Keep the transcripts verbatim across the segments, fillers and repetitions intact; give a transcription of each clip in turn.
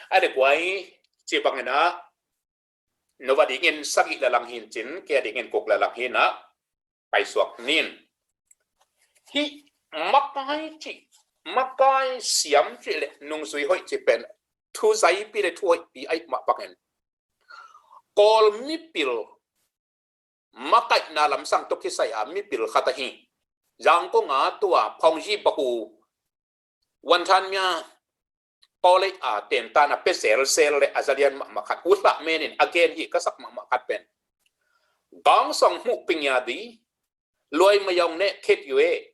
A le kuai ci bangin ah, no va dingin sagih lalang hin cin, kei a dingin kuk lalang hin ah, paisuak nin. Hih makai cih, makai siam cih le nungzui hoih cih pen, thu zaipi le thu hoihpi ahih mah bangin, Kawl mipil makaihna lamsang tawh kisai a mipil khat ahi. Zangkong a tua Phawngzi Bahu, Wanthan Mya College a tentana pe zelzel le a zalian mahmah khat, U Hlah Men in a gen hi ka sak mahmah khat pen, Gangsong hmuh pingya di, luai mayong ne khet yue,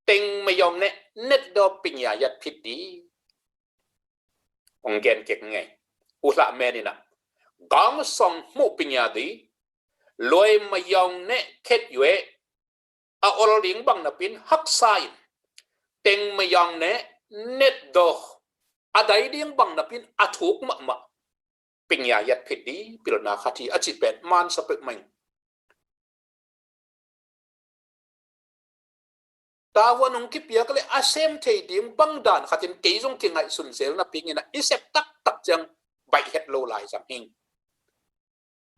teng mayong ne net do pingya yat phit di. Hong gen kek ngei. U Hlah Men in ah, Gangsong hmuh pingya di, luai mayong ne khet yue, a ol ding bang napin haksa in, teng mayong ne net do, a dai ding bang napin a thuk mahmah pingya yat phit di pilna khat hi a cih pen man sa pek mai. Tavuan hong kipiak le a sem thei ding bang dan khatin kei zong kingaihsun zel napi-in ah i sep taktak ciang baih het lo lai zang hing.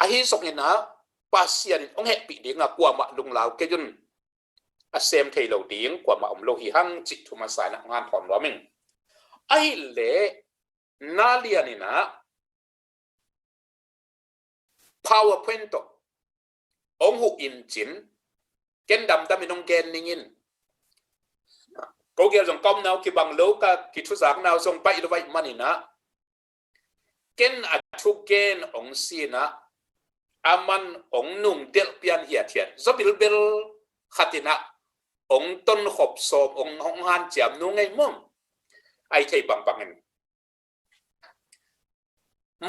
Ahi zongin ah Pasian in hong hehpih ding a kuamah lunglau kei un, a sem thei lo ding kuamah om lo hi hang cih thu masa in ah ngan thawn nuam ing. Ahih leh na lian in ah PowerPoint tawh hong huh in cin, ken damdam in hong gen ning in. Ko gel zong ka omna uh kibang lo, ka kithuzakna uh zong baih lo ahih manin ah, ken a thugen hong si in ah, a man hong nungdelh pian hiathiat zaw bilbel khat in ah hong tonkhop sawm, hong, hong hanciam nung ngei mong. Ahi thei bangbang in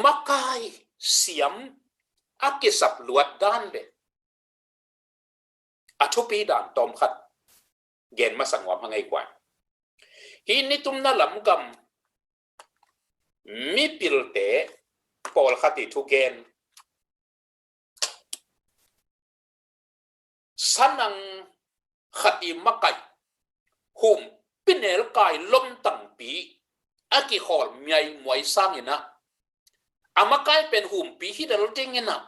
makai siam a kisap luat dan le a thupi dan tawmkhat gen masa nuam hang ei kuai. Hih nitumna lam gam mipilte pawlkhat i thugen, sanang khat i makaih, humpi nelkai lomtangpi a kikhawl miaimuai sang in ah, a makai pen humpi hi lel ding in ah,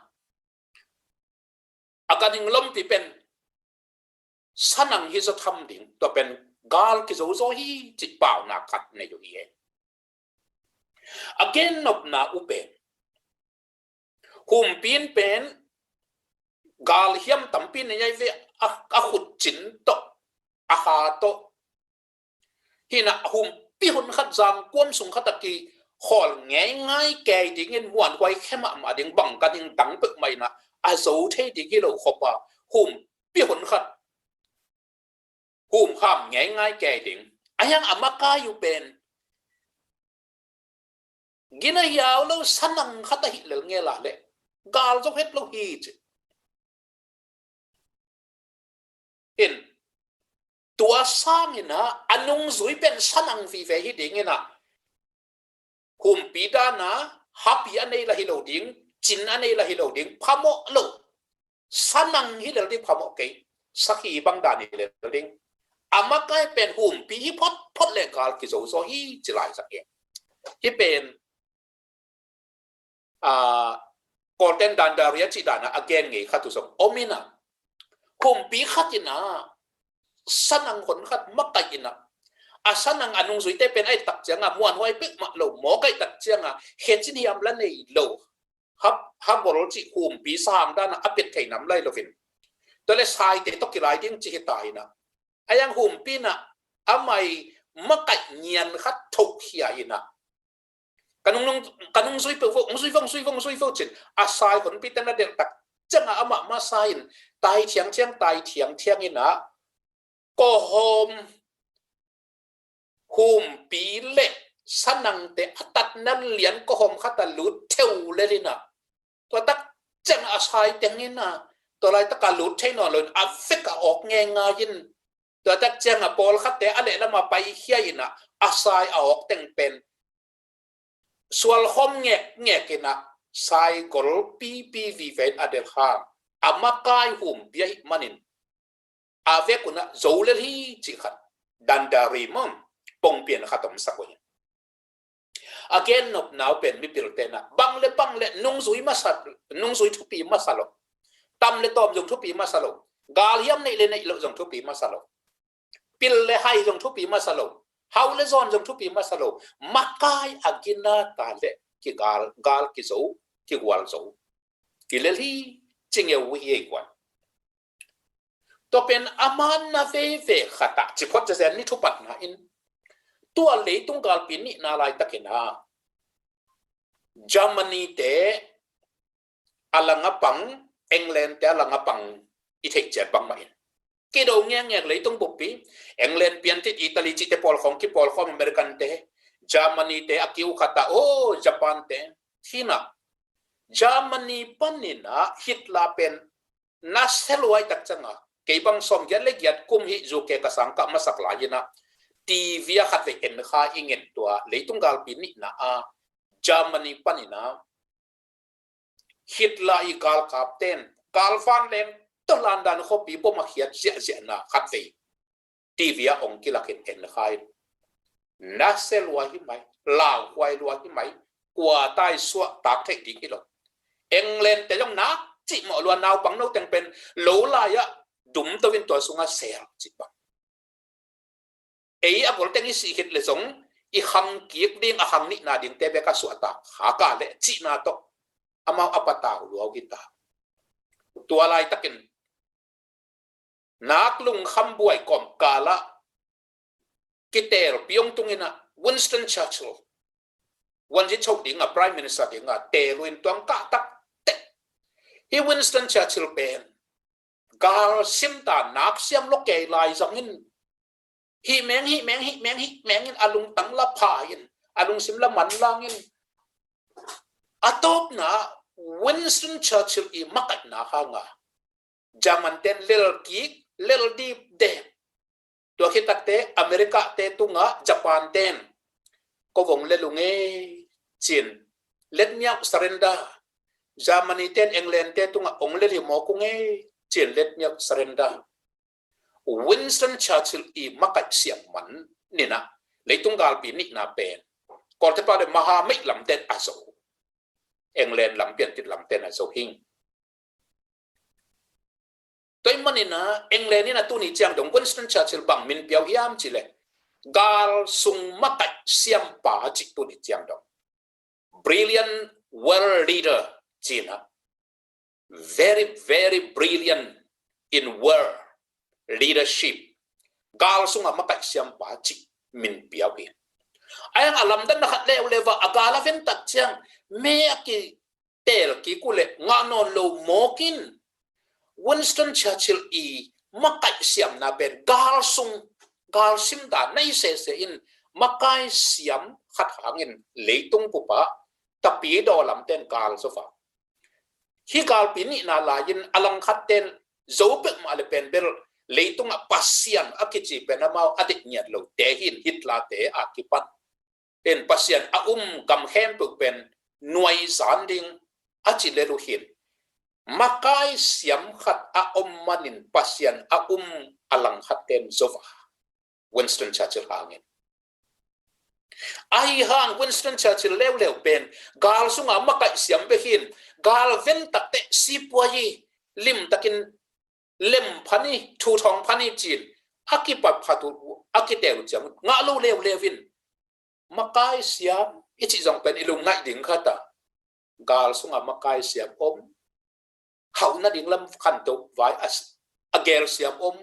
a ganhing lompi pen sanang hi zaw tham ding, tua pen gal kizo zaw hi cih paunak khat nei uh hi. A gennopna uh pen, humpi in pen gal hiam tampi nei ahi ve, a, a khutcin tawh, a kha tawh. Hi in ah humpi hun khat zangkuam sung khat a kikhawl ngeingai kei dingin muanhuai khe mahmah ding, bang ganhing dang peuhmah in ah a zo thei ding hi lo khop a, humpi hun khat humkham ngeingai kei ding. A hiang a makai uh pen gina hiau lo sanang khat ahih lel ngel a leh gal zo het lo hi ci. In, tua sang in ah a nungzui pen sanang vive hi ding in ah, humpi dan a hapi a nei lah hi lo ding, cin a nei lah hi lo ding, phamawh lo. Sanang hi lel ding phamawh kei, sakhi bang dan hi lel ding. A makai pen humpi hi photphot le gal kizo zaw hi ci lai zak e. Hih pen, a, Kawlten Dandari a cih dan a a gen ngei khat uh zong om in ah, humpi khat in ah sanang hon khat makaih in ah, a sanang a nungzuite pen a et tak ciang a muanhuai peuhmah lo, mawk a et tak ciang a khecin hiam la nei lo, ha, ha gol cih humpi sang dan a a pet thei nam lai lo in, tua le saite tawh kilai ding ci hi ta in ah, a hiang humpi in ah a mai makaih ngian khat thohkhia in ah, ka nung, nung, ka nungzui peuh vo, nungzui vo, nungzui vo, nungzui vo cin, a sai honpi ten a delh tak ciang a amah masa in tai thiangthiang, tai thiangthiang in ah, kawhawm humpi le sanangte a tatna lian kawhawm khat a lut theu lel in ah, tua tak ciang a sai teng in ah, tua laitak a lut thei nawn lo in a vek a awk ngeingai in, tua tak ciang a pawlkhatte a lehlam a paikhia in ah, a sai a awk teng pen sualkhawm ngekngek in ah, sai gol pipi vive in a delh hang, a makai humpi ahih manin a vek un ah zo lel hi cih khat, Dandari mong pongpian khat om sak uh hi. A gen nopna uh pen mipilte na bang le bang le nungzui masa, nungzui thupi masa lo. Tam le tawm zong thupi masa lo. Galhiam neih le neih loh zong thupi masa lo. Pil le hai zong thupi masa lo. Hau le zawn zong thupi masa lo. Makai a gina ta le kigal, gal kizo, kigual zo. Kilel hi, ci ngeu uh hi ei kuan. Tua pen a manna veve khat ah ci phot zenzen ni thupatna in, tua leitung galpi nihna laitakin ah Germany te a lang a pang, England te a lang a pang i theih ciat bangmah in kido ngekngek leitung buppi, England piantit, Italy cihte pawlkhawm, kipawlkhawm, American te, Germany te a kiu khat ah, oh, Japan te, hi na. Germany panin ah Hitler pen na se luai tak ciang a, kei bang sawmgiat le giat kum hi, U K ka sangkah masak lai-in ah T V ah khatvei en kha ing in, tua leitung galpi nihna ah Germany panin ah Hitler i galkapten galvan leng tawh landan khuapi bom a khiat ziahziahna khatvei T V ah ong kilakin en kha in, na se lua hi mai, lauhuai lua hi mai, kua tai suahtak theih ding hi lo. England te zong nak cih mawh lua, naupang no teng pen lo lai-ah dum to in tua sungah sel cih bang. Ei a gol teng i sih khit le zong i khang kik ding, a khang nihna dingte bek a suahtak kha ka leh cihna tawh amau a patau lua uh hi ta. Tua laitakin nak lungkham buai kawmkal ah kiteel piong tung in ah Winston Churchill, wanzi choh ding a, Prime Minister ding a teel uh in tuang kah tak teh, hi Winston Churchill pen gal sim ta nak siam lo kei lai zang in, hih meng, hih meng, hih meng, hih meng in a lungtang la pha in, a lungsim la manlang in, a tawpna Winston Churchill i makaihna hanga German ten lel kik, lel dipdep. Tua khit takte America te tungah Japan ten, ko vong lel ung ei, ci-in, let me out, surrender. Germany ten England te tungah ong lel hi mawk ung ei, ci-in, let me out, surrender. Winston Churchill i makaih siam man in ah leitung galpi nihna pen kawltepa le maha meih lamten a zo, England lam piantit lamten a zo hing. Tua ahih manin ah England in ah tuni ciang dong Winston Churchill bang min pia uh hiam cih leh gal sung makaih siampa cih tuni ciang dong. Brilliant world leader ci-in ah, very, very brilliant in world leadership. Gal sungah makaih siampa cih min pia uh hi. A hiang a lamdanna khat leuleu ah a gal a ven tak ciang me a kiteel kik uh leh ngah nawn lo mawk in, Winston Churchill i makaih siamna pen gal sung, gal simdan na hi sese in makai siam khat hangin leitung bup ah tapidaw lamten gal zo va. Hih galpi nihna lai-in a langkhat ten zo peuhmah le pen bel leitungah Pasian a kici pen amau a deih ngiat lote hi in, Hitler te a kipan. Pen Pasian a um gam khempeuh pen nuaizan ding a ci lel uh hi in, makai siam khat a om manin Pasian a um a langkhat ten zo va. Winston Churchill hangin. Ahi hang Winston Churchill leuleu pen gal sunga makaih siam bek hi in, gal ven tak teh sipuai hi, limtakin lem phan hi, thu thawng phan hi ci-in a kipat phat uh, a kiteel uh ciang ngah lo leuleu in, makai siam i cih zong pen i lungngaih ding khat a, gal sunga makai siam om, hauh nading lam khantoh vai a, a geel siam om,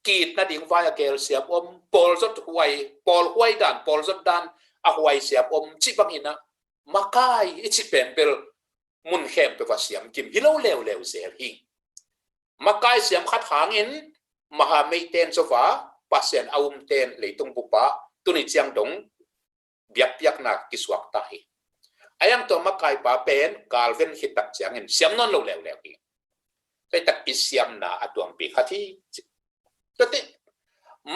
ki-it nading vai a geel siam om, pawl zot huai, pawl huai dan, pawl zot dan a huai siam om, cih bangin ah makai i cih pen bel mun khempeuh ah siam kim hi lo leuleu zel hi. Makai siam khat hangin maha meih ten zo va, Pasian a um ten leitung bup ah tuni ciang dong biakpiakna kisuak ta hi. A hiang tua makaipa pen gal ven khit tak ciangin siam nawn lo leuleu hi. Tua hi tak i siamna a tuampi khat hi. Tua teh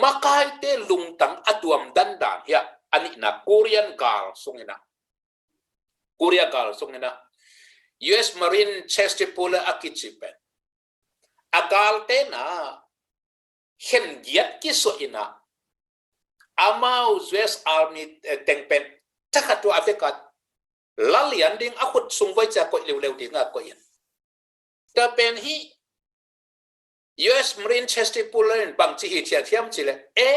makaite lungtang a tuam dandan hi a, a nihna Korean gal sungin ah, Korea gal sungin ah U S Marine Chesty Puller a kici pen a galte na khen giat kisuah in ah, amau U S Army, eh, teng pen Takhat tua a vek a la lian ding a khut sung voi cia koih leuleu ding a koih in. Tua pen hi U S Marine Chesty Puller in bangci hi thiat hiam cileh, e,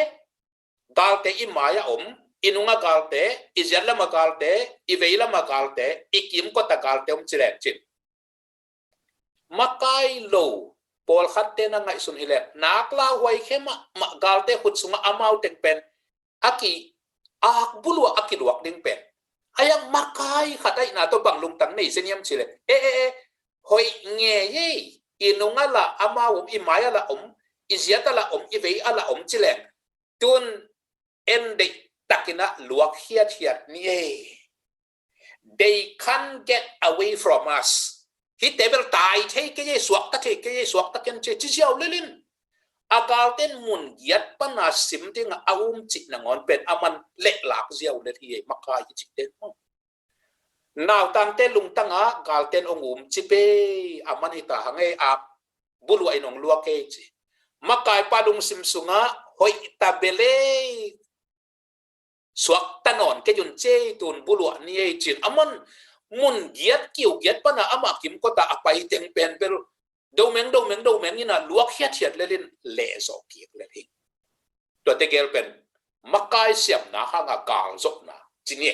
galte i mai a om, i nunga galte, i ziat lama galte, i vei lama galte, i kimkota galte om cileh cin. Makai lo pawlkhatte na ngaihsun hileh nak lauhuai khe mahmah, galte khut sungah amau teng pen a ki-ak buluah a kiluak ding pen a yang makai khat aihna tawh bang lungtang nei seniam cileh, e e e, hoih ngei ei, i nunga la amau om, i mai a la om, i ziat a la om, i vei a la om cileh, tun en deih takinah luak hiathiat ni ei. They can't get away from us. Hihte bel tai thei kei ei, suakta thei kei ei, suakta ken ci, ci ziau lelin a galten mun giat pana sim dingah a um cih nangawn pen a man lehlak ziau lel hi ei, makai hi cihte. Nautangte lungtangah galten ong um ci pei a man hita hang ei, a buluah in ong luak ei ci. Makaipa lungsim sungah hoih ta bel ei, suakta nawn kei un ci ei, tun buluah ni ei cin. A man mun giat kiu giat pana amah kimkota a pai teng pen bel domeng domeng domeng inah luak hiathiat lelin lehzawh kik lel hi. Tuate gel pen makai siamna hanga galzawhna ci ni.